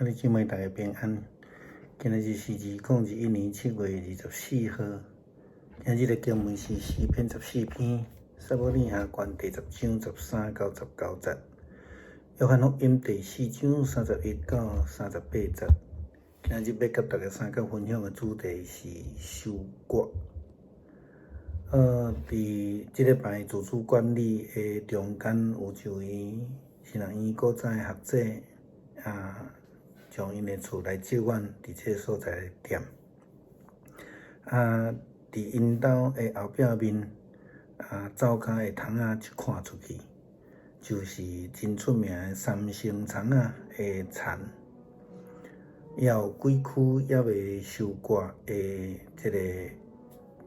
兄弟姊妹，大家平安。今仔日是2021年7月24號。今日的經文是詩篇14篇，撒母耳下卷第10章13到19節，約翰福音第四章31到38節。今日欲佮大家相共分享的主題是收割。佇這禮拜自主管理的中間，有一位新學院古早的學者啊，將𪜶的厝來借阮佇這个所在踮。啊，佇𪜶兜的後壁面啊，灶跤的窗仔一看出去，就是真出名的三星蔥仔的田，也有幾區猶未收割的這个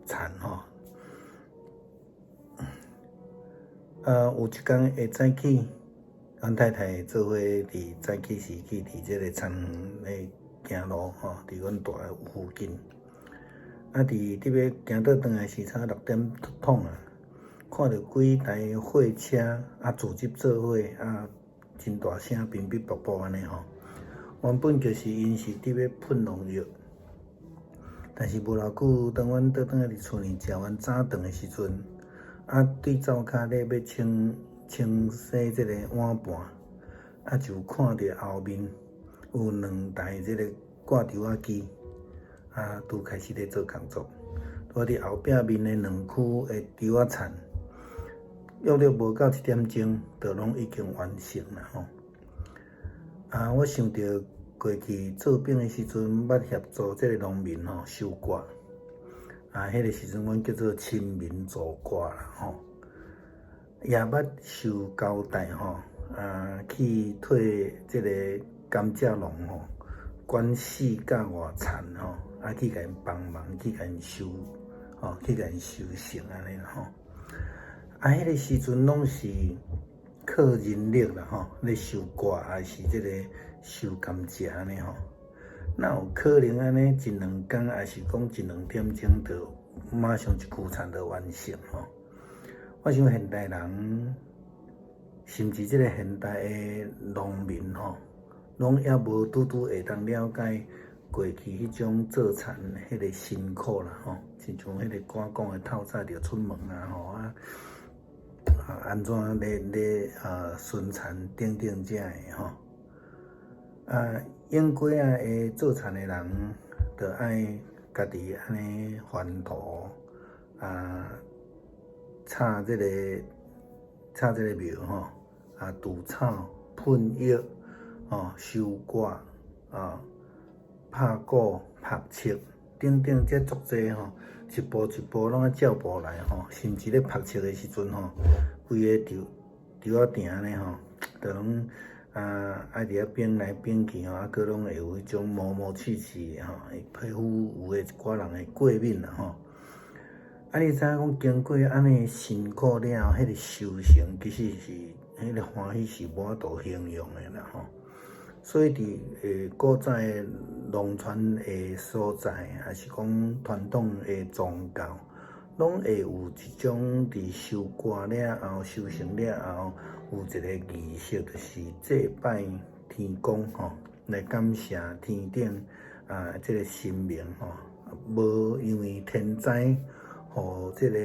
田吼。啊，有一工的早起，阮太太做伙佇早起時去佇這个田園咧行路吼，佇阮蹛的附近。啊，佇佇欲行倒轉來時，差6點通啊，看著幾台貨車啊，組織做伙啊，真大聲，乒乒乓乓按呢吼。原本就是𪜶是佇欲噴農藥，但是無偌久，當阮倒轉來佇厝裡食完早頓的時陣，啊，對灶跤咧欲清清洗這個碗盤，啊，就看著後面有兩台這個割稻仔機，啊，拄開始咧做工作。拄佇後壁面的兩區的稻仔田，約略無夠一點鐘，就攏已經完成啦吼。啊，我想著過去做兵的時陣，捌協助這個農民吼收割。啊，彼個時陣阮叫做親民助割啦吼。也捌受交代吼，啊，去替這個甘蔗農吼，管四甲外田吼，啊，去共𪜶幫忙，去共𪜶收，吼，去共𪜶收成按呢吼。啊，彼個時陣攏是靠人力啦吼，咧收割抑是這個收甘蔗按呢吼。哪有可能按呢一兩工，抑是講一兩點鐘，就馬上一區田就完成吼？我想現代人，甚至這個現代的農民吼，攏猶無拄拄會當了解過去彼種做田彼個辛苦啦吼，親像彼個歌講的透早就出門啊吼啊，按怎咧咧啊巡田等等這的吼。啊，用粿仔的做田的人，就愛家己按呢翻土啊，插這個苗吼，啊，除草、噴藥、吼、收割、啊、拍穀、曝粟等等，這足濟吼，一步一步攏愛照步來吼，甚至咧曝粟的時陣吼，規个稻稻仔埕按呢吼，就攏啊愛佇遐變來變去吼，啊，閣攏會有彼種毛毛刺刺的吼，皮膚有的一寡人會過敏啦吼。啊！你知影講經過按呢辛苦了後，彼個收成其實是彼個歡喜是無法度形容的啦吼。所以佇古早的農村的所在，抑是講傳統的宗教，攏會有一種佇收割了後、收成了後，有一個儀式，就是祭拜天公吼，來感謝天頂啊這個神明吼，無因為天災，予這個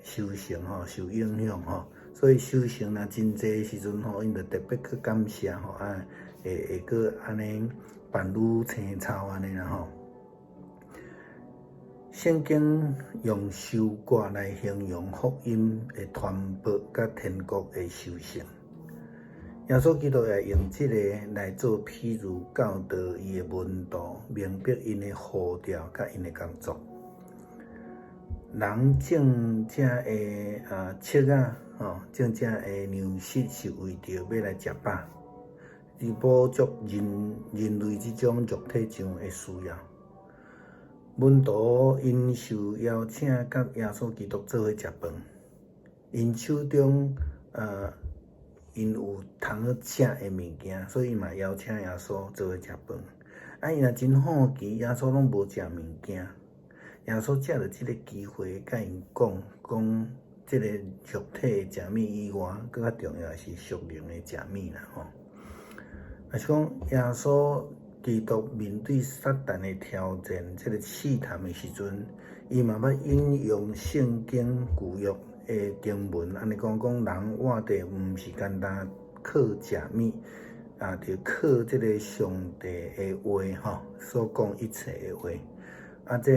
收成吼受影響吼，所以收成若真濟的時陣吼，𪜶就特別去感謝吼，啊會會閣按呢辦愈青草按呢啦吼。聖經用收割來形容福音的傳播佮天國的收成。耶穌基督也用這個來做譬喻，教導伊的門徒明白𪜶的呼召佮𪜶的工作。人種這个啊粟仔吼，種這个糧食是為著欲來食飽，以補足人人類這種肉體上的需要。門徒𪜶受邀請佮耶穌基督做伙食飯，𪜶手中啊，𪜶有通好食的物件，所以嘛邀請耶穌做伙食飯。啊，𪜶若真好奇，耶穌攏無食物件。耶穌藉著這个機會，佮𪜶講講，這个肉體的食物以外，閣較重要的是屬靈的食物啦吼。若是講耶穌基督面對撒旦的挑戰，這個試探的時陣，伊嘛捌引用聖經舊約的經文，按呢講講人活著毋是干焦靠食物，啊，著靠這个上帝的話吼，所講一切的話。啊，這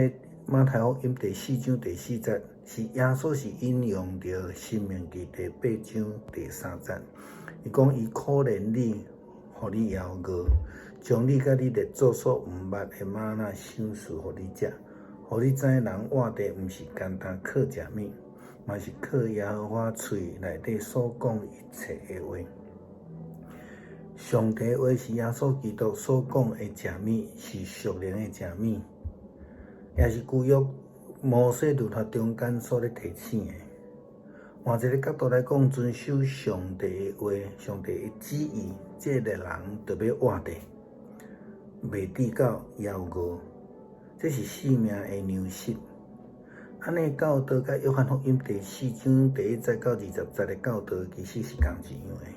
馬太福音第四章第四節是耶穌是引用著申命記第八章第三節，伊講伊可憐你，予你枵餓，將你佮你列祖所毋捌的嗎哪賞賜予你食，予你知人活著毋是干焦靠食物，嘛是靠耶和華喙內底所講一切的話。上帝話是耶穌基督所講的食物，是屬靈的食物，也是舊約摩西律法中間所咧提醒的。換一个角度來講，遵守上帝的話、上帝的旨意，這个人就欲活著，袂致到枵餓。這是性命的糧食。按呢教導佮約翰福音第四章第一節到二十節的教導，其實是仝一樣的。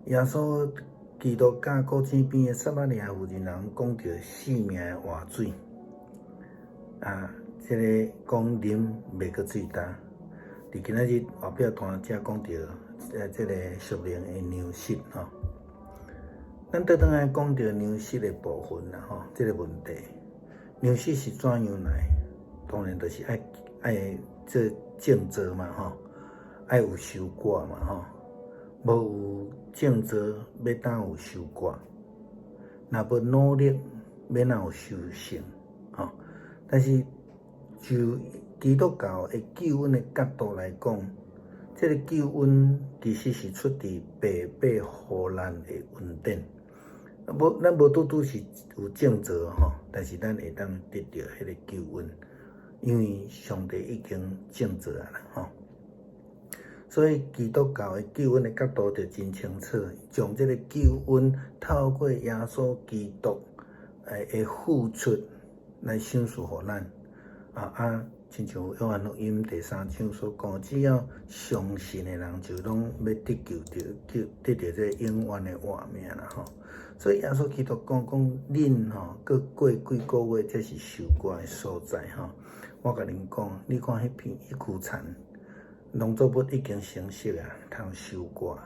耶穌基督佮古井邊的撒瑪利亞婦人人講著生命的活水，啊，這个講啉袂閣喙焦。佇今仔日外表團才講著這个屬靈的糧食吼。咱倒轉來講著糧食的部分啦吼，這个問題，糧食是怎樣來？當然就是愛愛做種植嘛吼，愛有收割嘛吼。無有種植，欲怎有收割？若無努力，欲怎有收成？吼！但是就基督教的救恩的角度來講，這个救恩其實是出佇白白予咱的恩典。無，咱無拄拄是有種植吼，但是咱會當得著彼个救恩，因為上帝已經種植啊啦吼。所以基督教的救恩的角度就真清楚，將這个救恩透過耶穌基督的付出來賞賜予咱。啊，親像約翰福音第三章所講，只要相信的人就攏欲得救著，得得著這个永遠的活命啦吼。所以耶穌基督講講，恁吼閣過幾个月，才是收割的所在吼。我共恁講，你看彼片彼區田，農作物已經成熟啊，通收割。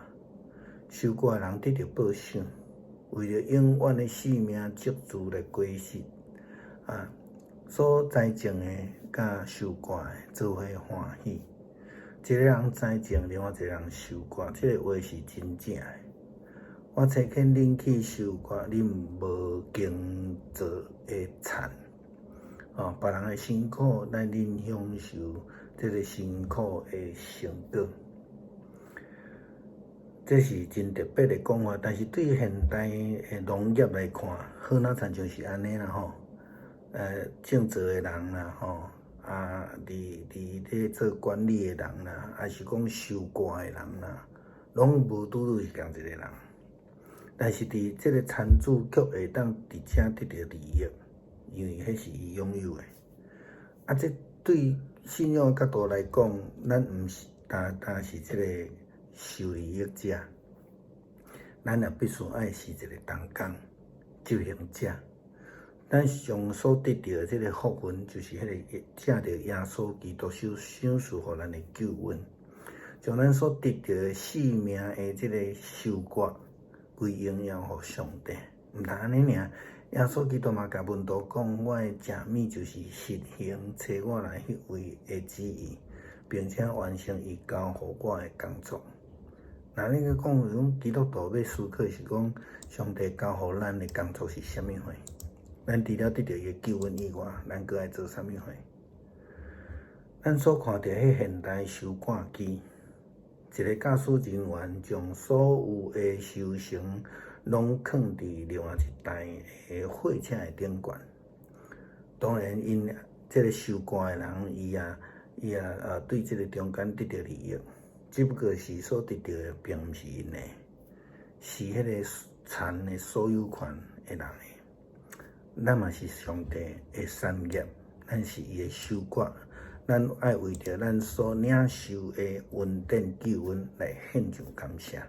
收割的人得著報賞，為著永遠的性命積聚來果實啊。所栽種的佮收割的做伙歡喜。一个人栽種，另外一个人收割，這个話是真正的。我差遣恁去收割恁無耕作的田，哦，別人的辛苦，來恁享受這个辛苦的成果。這是真特別的講法，但是對現代的農業來看，好若親像是按呢啦吼。種植的人啦吼，啊，佇佇咧做管理的人啦，抑是講收割的人啦，攏無拄拄是仝一个人。但是佇這个田主卻會當佇遮得著利益，因為彼是伊擁有的。啊，這對信仰的角度來講，咱毋是單單是這个受利益者，咱也必須愛是一个同工執行者。咱上所得著的這个福分，就是彼个藉著耶穌基督所賞賜予咱的救恩，將咱所得著的性命的這个收割歸榮耀予上帝。毋但按呢爾，耶穌基督嘛共門徒講：我的食物就是實行差我來彼位的旨意，並且完成伊交予我的工作。若你閣講講基督徒欲思考是講，上帝交予咱的工作是啥物貨？咱除了得著伊的救恩以外，咱閣愛做啥物貨？咱所看著彼現代收割機，一个駕駛人員將所有的收成攏囥佇另外一台的貨車的頂懸。當然，𪜶這个收割的人，伊也伊也對這个中間得著利益，只不過是所得著的並毋是𪜶的，是彼个田的所有權的人的。咱嘛是上帝的產業，咱是伊的收割，咱愛為著咱所領受的恩典救恩來獻上感謝。